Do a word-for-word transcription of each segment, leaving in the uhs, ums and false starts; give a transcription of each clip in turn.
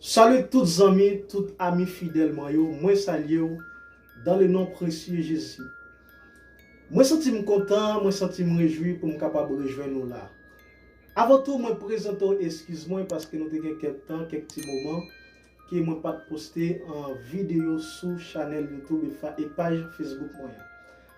Salut tout zanmi, tout ami fidèl mwen yo, mwen salye w dans le nom précieux Jésus. Mwen santi m kontan, mwen santi m rejwi pou m kapab rejwenn nou la. Avan tou, mwen prezante w eskiz mwen paske nou te gen kèk tan, kèk ti moman ke mwen pa t poste an videyo sou chanèl YouTube e fa-, e paj Facebook mwen an.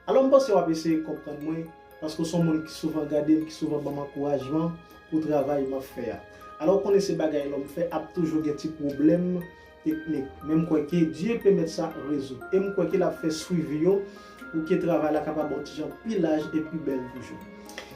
Alò, m panse w ap eseye konprann mwen, paske w se yon moun ki souvan gade m, ki souvan ban m ankourajman pou travay m ap fè a. Alò, w konnen se bagay lè w fè ap toujou gen ti pwoblèm teknik. Men m kwè ke Dye pèmèt sa rezoud. E m kwè ke l ap fè swivi yo pou ke travay la kapab yon ti jan pi laj e pi bèl toujou.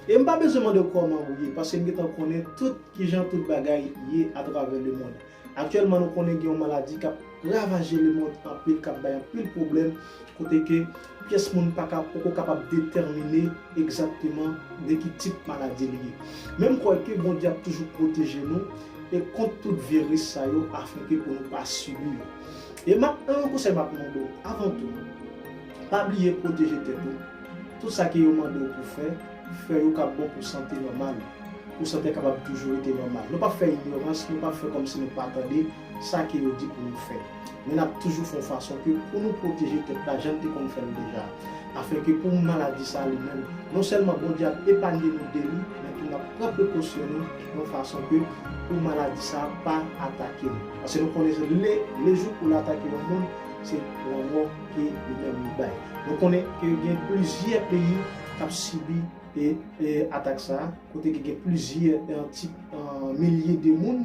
E m pa bezwen mande w kòman ou ye, paske m gentan konnen tout kijan tout bagay ye atravè lemonn. Aktyèlman, nou konnen gen yon maladi k ap ravaje lemonn anpil, k ap bay anpil pwoblèm, kote ke pyès moun pa ka, poko kapab detèmine egzakteman de ki tip maladi li ye. Men m kwè ke Bondye ap toujou pwoteje nou e kont tout viris sa yo, afenke pou nou pa sibi yo. E m ap, yon konsèy m ap mande w, avan tou, pa bliye pwoteje tèt ou. Tout sa ke yo mande w pou fè, fè yo k ap bon pou sante nòmal ou. Pou sante kapab toujou rete nòmal. Nou p ap fè inyorans, nou p ap fè kòmsi nou pa tande sa ke yo di pou nou fè. Men n ap toujou fè yon fason ke pou nou pwoteje tèt la, jan n te konn fè l deja. Afenke pou maladi sa li menm, non sèlman Bondye ap epanye nou de li, men tou n ap pran prekosyon nou yon fason ke pou maladi sa pa atake nou. Paske nou konnen se le, le jou pou l atake yon moun, se lanmò ke li menm li bay. Nou konnen ke gen plizyè peyi k ap sibi e, e atak sa, kote ki gen plizyè, e, ti, e, milye de moun,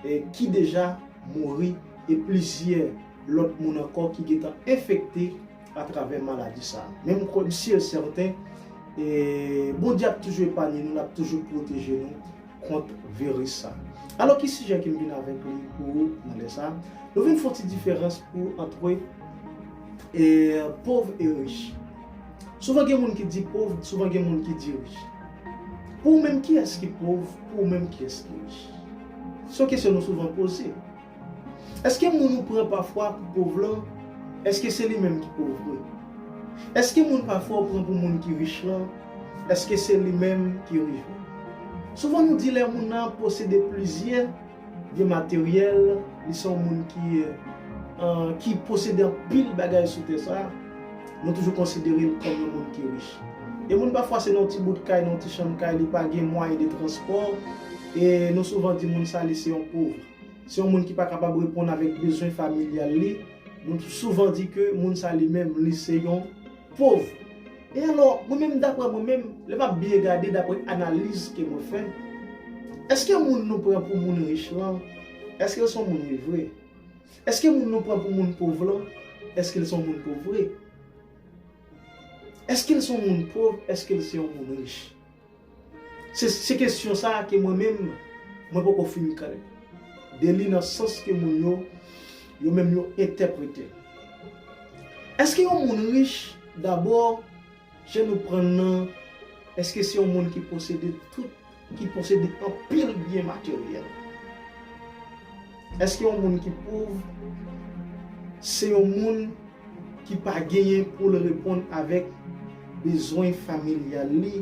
e, ki deja mouri, e plizyè lòt moun ankò ki gentan enfekte atravè maladi sa. Men m kwè, m si e sèten, e, Bondye ap toujou epanye nou, l ap toujou pwoteje nou kont viris sa. Alò, ki sijè ke m vin avèk li pou ou nan lè sa? Nou vin fè yon ti diferans pou, antre, e, pòv e rich. Souvan gen moun ki di pòv, souvan gen moun ki di rich. Pou ou menm, kiyès ki pòv? Pou ou menm, kiyès ki rich? Se yon kesyon nou souvan poze. Èske moun ou pran pafwa pou pòv lan, èske se li menm ki pòv vre? Èske moun pafwa ou pran pou moun ki rich lan, èske se li menm ki rich vre? Souvan nou di lè moun nan posede plizyè byen materyèl, li se yon moun ki, e, ki posede anpil bagay sou tè sa, nou toujou konsidere l kòm yon moun ki rich. E moun pafwa se nan yon ti bout kay, nan yon ti chanm kay, li pa gen mwayen de transpò, e nou souvan di moun sa li se yon pòv. Se yon moun ki pa kapab reponn avèk bezwen familyal li. Nou souvan di ke moun sa li menm, li se yon pòv. E alò, mwen menm, daprè mwen menm, lè m ap byen gade, daprè analiz ke mwen fè, èske moun nou pran pou moun rich lan, èske l se yon moun rich vre? Èske moun nou pran pou moun pòv lan, èske l se yon moun pòv vre? Èske l se yon moun pòv, èske l se yon moun rich? Se, se kesyon sa a ke mwen menm, mwen poko fin klè de li nan sans ke moun yo, yo menm yo entèprete l. Èske yon moun rich, dabò, jan nou pran l nan, èske se yon moun ki posede tout, ki posede anpil byen materyèl? Èske yon moun ki pòv, se yon moun ki pa genyen pou l reponn avèk bezwen familyal li,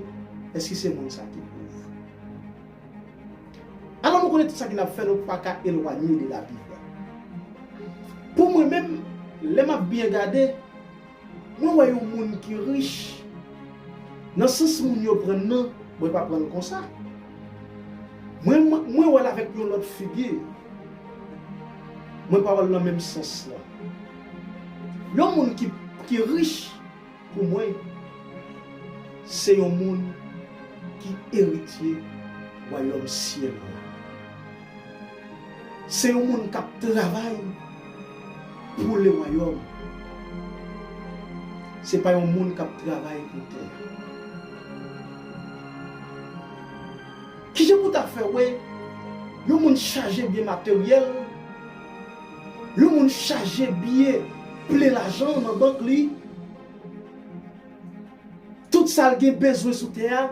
èske se moun sa ki pòv? Alò, nou konnen tout sa ki n ap fè, nou pa ka elwanye de Labib la. Pou mwen menm, lè m ap byen gade, mwen wè yon moun ki rich, nan sans moun yo pran l nan, mwen pa pran l konsa. Mwen, mwen, mwen wè l avèk yon lòt figi. Mwen pa wè l nan menm sans lan. Yon moun ki, ki rich, pou mwen, se yon moun ki eritye wayòm syèl la. Se yon moun k ap travay pou le wayòm. Se pa yon moun k ap travay pou tè a. Kijan pou ta fè wè yon moun chaje byen materyèl, yon moun chaje byen plen lajan nan bank li, tout sa l gen bezwen sou tè a,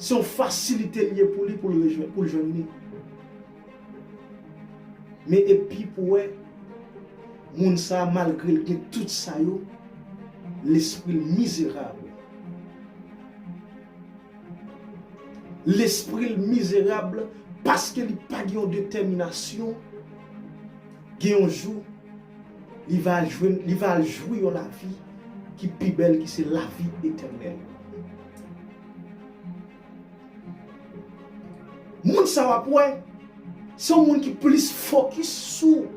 se yon fasilite l ye pou li, pou l rejwenn, pou l jwenn li. Men epi pou wè, moun sa a, malgre l gen tout sa yo, lespri l mizerab. Lespri l mizerab paske li pa gen yon detèminasyon Gen yon jou, li va al jwenn, li va al jwi yon lavi ki pi bèl, ki se lavi etènèl. Moun sa w ap wè, se yon moun ki plis fokis sou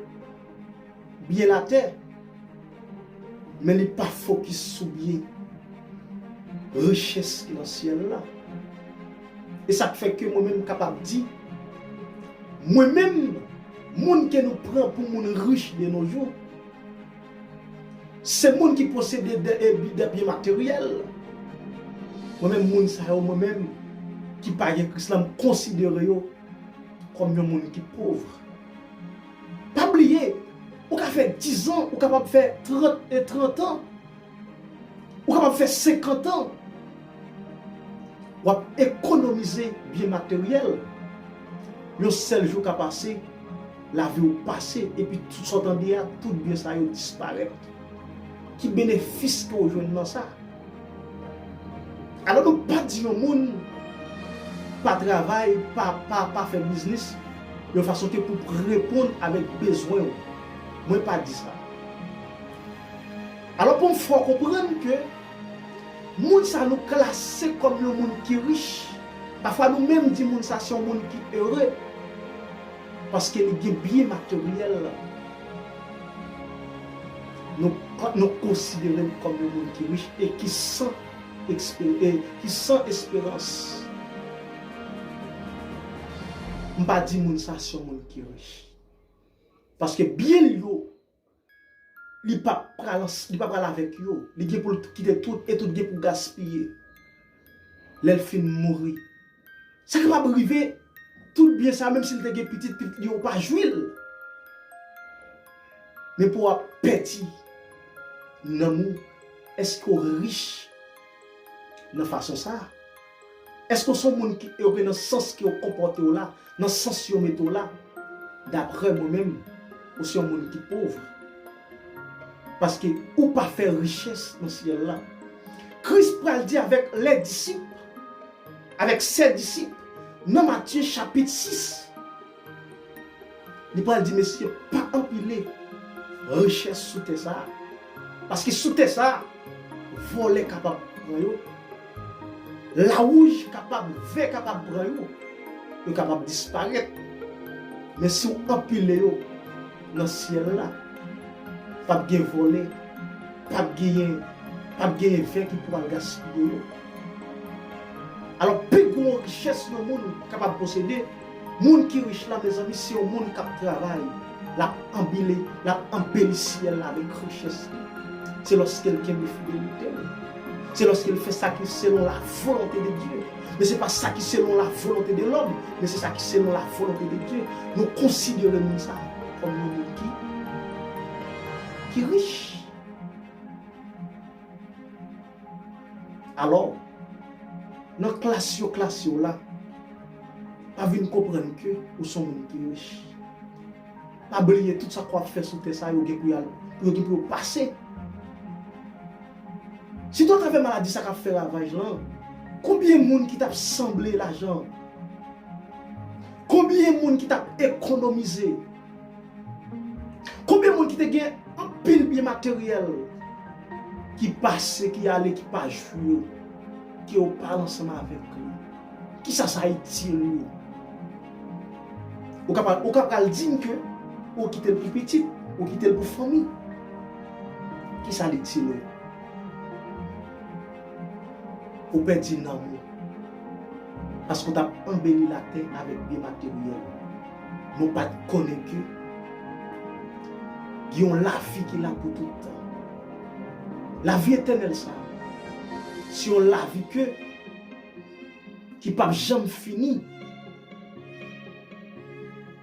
byen latè, men li pa fokis sou byen richès ki nan syèl la. E sa k fè ke mwen menm m kapab di, mwen menm, moun ke nou pran pou moun rich de nos jours, se moun ki posede de, de, de byen materyèl. Mwen menm, moun sa yo, mwen menm, ki pa gen Kris la, m konsidere yo kòm yon moun ki pòv. Pa bliye, ou ka fè diz an, ou kapab fè trant e trant an, ou kapab fè senkant an. W ap ekonomize byen materyèl. Yon sèl jou ka pase, lavi w pase, epi tout sa w tande a, tout byen sa yo disparèt. Ki benefis ke w jwenn nan sa? Alò, nou pa di yon moun pa travay, pa, pa, pa fè biznis, yon fason ke pou reponn avèk bezwen w. Mwen pa di sa. Alò, pou m fè w konprann ke moun sa nou klase kòm yon moun ki rich, pafwa nou menm di moun sa se yon moun ki ere, paske li gen byen materyèl. Nou, nou konsidere l kòm yon moun ki rich e ki san ekspe-, e ki san esperans. M pa di moun sa se yon moun ki rich. Paske byen l yo, li pa pral ans-, li pa pral avèk yo. Li gen pou l kite tout e tout gen pou gaspiye. Lè l fin mouri. Sa kapab rive, tout byen sa, menm si l te gen pitit, pitit li yo pa jwi l. Men pou w ap pèdi nanm ou, èske w rich nan fason sa a? Èske w se yon moun ki ere nan sans ke yo konpòte w la, nan sans yo mete w la? Daprè mwen menm, ou se yon moun ki pòv. Paske ou pa fè richès nan syèl la. Kris pral di avèk lè disip, avèk sè disip, nan Matye chapit sis, li pral di, mesye, pa anpile richès sou tè sa a. Paske sou tè sa a, vòlè kapab pran yo. Lawouj kapab, vè kapab pran yo. Yo kapab disparèt. Men si w anpile yo nan syèl la, p ap gen vòlè, p ap genyen, p ap genyen vè ki pou al gaspiye yo. Alò, pi gwo richès yon moun kapab posede, moun ki rich la, mezanmi, se yon moun k ap travay, l ap anbile, l ap anbeli syèl la avèk richès li. Se lòske l kenbe fidelite l. Se lòske l fè sa ki selon la volonte de Dye. Men se pa sa ki selon la volonte de lòm, men se sa ki selon la volonte de Dye. Nou konsidere moun sa a kòm yon moun ki, ki rich. Alò, nan klas yo klase w la, pa vin konprann ke ou se yon moun ki rich. Pa bliye tout sa ke w ap fè sou tè sa yo gen pou y al, pou yo gen pou yo pase. Sitou atravè maladi sa k ap fè ravaj lan, konbyen moun ki t ap sanble lajan? Konbyen moun ki t ap ekonomize? Konbyen moun ki te gen anpil byen materyèl ki pase, ki ale, ki pa jwi yo, ke yo pa ansanm avèk li? Kisa sa itil ou? Ou ka pral, ou ka pral di m ke ou kite l pou pitit, ou kite l pou fanmi. Kisa l itil ou? Ou pèdi nanm ou. Paske w t ap anbeli latè avèk byen materyèl. Men w pa t konnen ke gen yon lavi ki la pou tout tan. Lavi etènèl sa a, se yon lavi ke, ki p ap janm fini.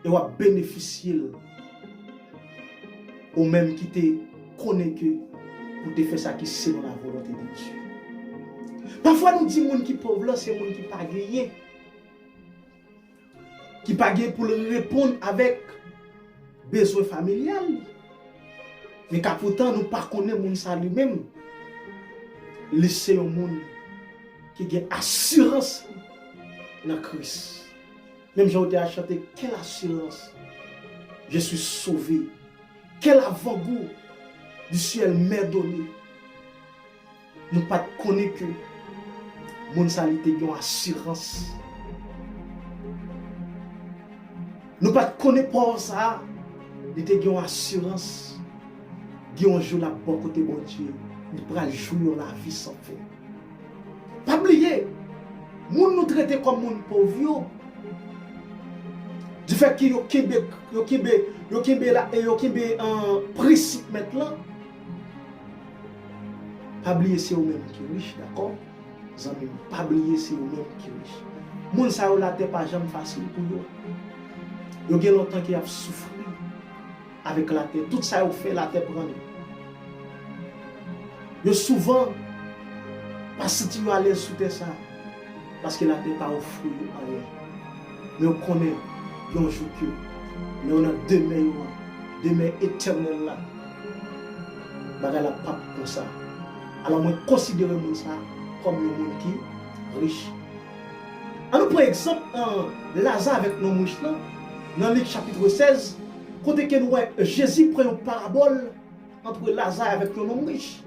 E w ap benefisye l. Ou menm ki te konnen ke ou te fè sa ki selon la volonte de Dye. Pafwa nou di moun ki pòv lan se moun ki pa genyen, ki pa gen pou l reponn avèk bezwen familyal li. Men ka poutan nou pa konnen moun sa li menm, li se yon moun ki gen asirans li nan Kris. Menm jan w te al chante, quelle assurance, je suis sauvé. Quel avant-goût du ciel m'est donné. Nou pa t konnen ke moun sa li te gen yon asirans. Nou pa t konnen pòv sa li te gen yon asirans. Gen yon jou l ap bò kote Bondye, li pral jwi yon lavi san fen. Pa bliye, moun nou trete kòm moun pòv yo, difèt ke yo kenbe, yo kenbe, yo kenbe la, e yo kenbe an prensip mèt lan. Pa bliye se yo menm ki rich, dakò? Zanmi m, pa bliye se yo menm ki rich. Moun sa yo latè pa janm fasil pou yo. Yo gen lontan ke y ap soufri avèk latè. Tout sa yo fè, latè pran li. Yo souvan pa santi yo alèz sou tè sa, paske latè pa ofri yo anyen. Men yo konnen yon jou ke lè yo nan demen yo an, demen etènèl la, bagay la p ap konsa. Alò mwen konsidere moun sa kòm yon moun ki rich. An nou pran egzanp Laza avèk nonm rich lan nan Lik chapit sèz, kote ke nou wè Jezi pran yon parabòl ant Laza avèk yon nonm rich.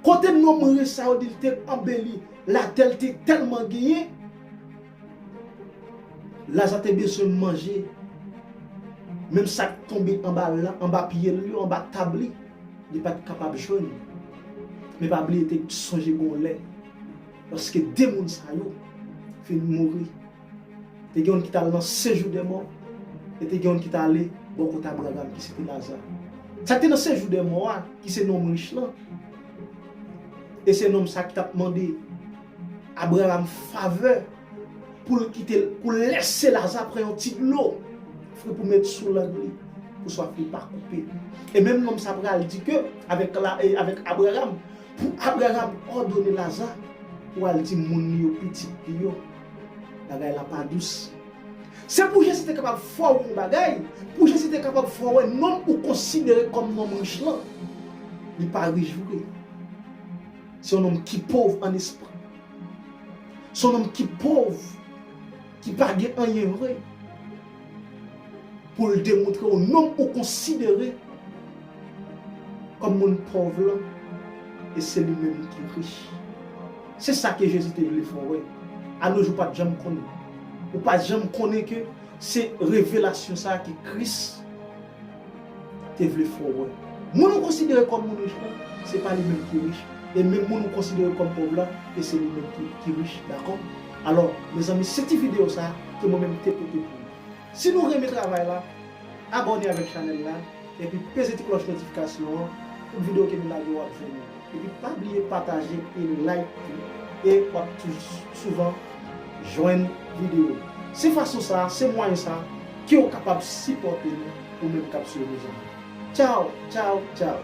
Kote nonm rich sa yo di l te anbeli, latè l te tèlman genyen, Laza te bezwen manje. Menm sa k tonbe anba, anba pye l yo, anba tab li, li pa t kapab jwenn. Men pa bliye, te sonje gon lè, paske de moun sa yo fin mouri. Te gen youn ki t al nan sejou dè mò, e te gen youn ki t ale bò kote Abraram, ki se te Laza. Sa k te nan sejou dè mò a, ki se nonm rich lan, e se nonm sa ki t ap mande Abraram favè pou l kite, pou l lèse Laza pran yon ti dlo fri pou met sou lang li, pou swaf li pa koupe. E menm nonm sa pral di ke avèk la, e avèk Abraram, pou Abraram òdone Laza pou al di moun li yo, pitit li yo, bagay la pa dous. Se pou Jezi te kapab fè w yon bagay, pou Jezi te kapab fè w wè nonm ou konsidere kòm nonm rich lan, li pa rich vre. Se yon nonm ki pòv an espri. Se yon nonm ki pòv, ki pa gen anyen vre. Pou l demontre w nonm ou konsidere kòm moun pòv lan, e se li menm ki rich. Se sa ke Jezi te vle fè w wè. Anojou, pa t janm konnen. Ou pa t janm konnen ke se revelasyon sa a ke Kris te vle fè w wè. Moun ou konsidere kòm moun rich lan, se pa li menm ki rich. E menm moun ou konsidere kòm pòv lan, e se li menm ki, ki rich, dakò? Alò, mezanmi, se ti videyo sa a ke mwen menm te pote pou nou. Si nou renmen travay la, abòne avèk chanèl la, epi peze ti klòch notifikasyon an, tout videyo ke nou lage w ap jwenn yo. Epi pa bliye pataje e like li, e w ap toujou souvan jwenn videyo. Se fason sa, se mwayen sa ke w kapab sipòte nou, ou menm k ap swiv nou zanmi. Tchaw, tchaw, tchaw.